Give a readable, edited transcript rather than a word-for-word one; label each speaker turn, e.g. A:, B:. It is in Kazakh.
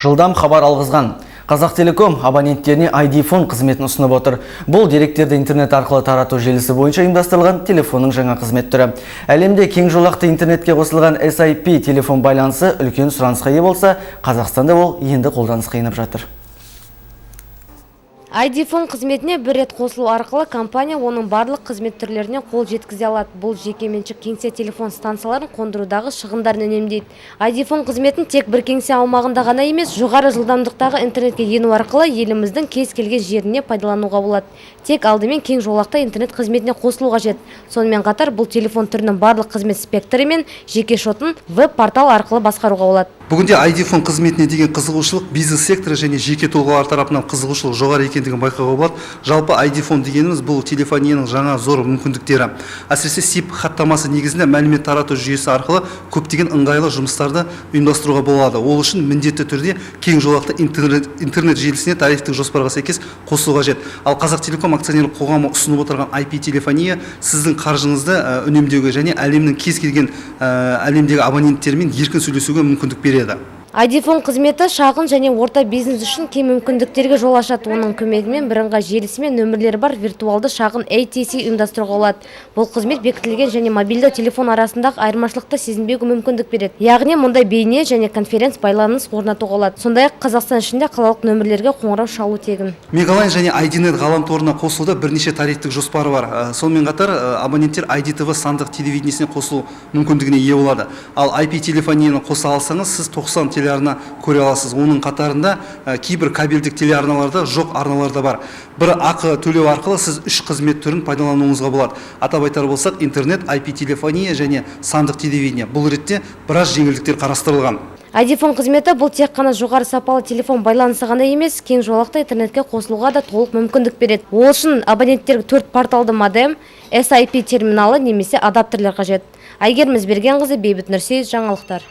A: Жылдам хабар алғызған. Қазақтелеком абоненттеріне ID-фон қызметін ұсынып отыр. Бұл деректерді интернет арқылы тарату желісі бойынша ұйымдастырылған телефонның жаңа қызмет түрі. Әлемде кең жолақты интернетке қосылған SIP телефон байланысы үлкен сұранысқа ие болса, Қазақстанда ол енді қолданысқа еніп жатыр.
B: ID-фон қызметіне бір рет қосылу арқылы компания оның барлық қызмет түрлеріне қол жеткізе алады. Бұл жекеменшік кеңсе телефон станцияларын қондырудағы шығындарын үнемдейді. ID-фон қызметін тек бір кеңсе аумағында ғана емес, жоғары жылдамдықтағы интернетке ену арқылы еліміздің кез келген жеріне пайдалануға болады. Тек алдымен кең жолақты интернет қызметіне қосылу қажет. Сонымен қатар бұл телефон түрінің барлық қызмет спектрі мен жеке шотын веб-портал арқылы басқаруға болады.
C: Бүгінде ID-фон қызметіне деген қызығушылық бизнес секторы және жеке тұлғалар тарапынан қызығушылық жоғары екендігін байқауға болады. Жалпы, ID-фон дегеніміз – бұл телефонияның жаңа зор мүмкіндіктері. Әсіресе SIP хаттамасы негізінде мәлімет тарату жүйесі арқылы көптеген ыңғайлы жұмыстарды ұйымдастыруға болады. Ол үшін міндетті түрде кең жолақты интернет желісіне тарифтік жоспарға сәйкес қосылу қажет. Ал Қазақтелеком акционерлік қоғамы ұсынып отырған IP телефония сіздің қаржыңызды үнемдеуге және әлемнің кез келген әлемдегі абоненттермен еркін сөйлесуге мүмкіндік береді.
B: ID-фон қызметі шағын және орта бизнес үшін кең мүмкіндіктерге жол ашады. Оның көмегімен бірыңғай желісі мен нөмірлері бар виртуалды шағын ATC ұйымдастыруға болады. Бұл қызмет бекітілген және мобильді телефон арасындағы айырмашылықты сезінбеуге мүмкіндік береді. Яғни мұнда бейне және конференц байланыс орнатуға болады. Сондай-ақ Қазақстан ішінде қалалық нөмірлерге қоңырау шалу тегін.
C: Мегалайн және IDNet ғаламторына қосылуда бірнеше тарифтік жоспары бар. Сонымен қатар абоненттер IDTV сандық телевидениесіне қосылу мүмкіндігіне ие болады. Ал IP телефонияны қоса алсаңыз, сіз 90 телеарна көре аласыз. Оның қатарында кейбір кабельдік телеарналарда жоқ арналар да бар. Бір ақы төлеу арқылы сіз үш қызмет түрін пайдалануыңызға болады. Атап айтар болсақ, интернет, IP телефония және сандық телевидение. Бұл ретте біраз жеңілдіктер қарастырылған.
B: ID-фон қызметі – бұл тек қана жоғары сапалы телефон байланысы ғана емес, кең жолақты интернетке қосылуға да толық мүмкіндік береді. Ол үшін абоненттерге төрт порталды модем, SIP терминалы немесе адаптерлер қажет. Әйгерім Ізбергенқызы, Бейбіт Нұрсейіт, жаңалықтар.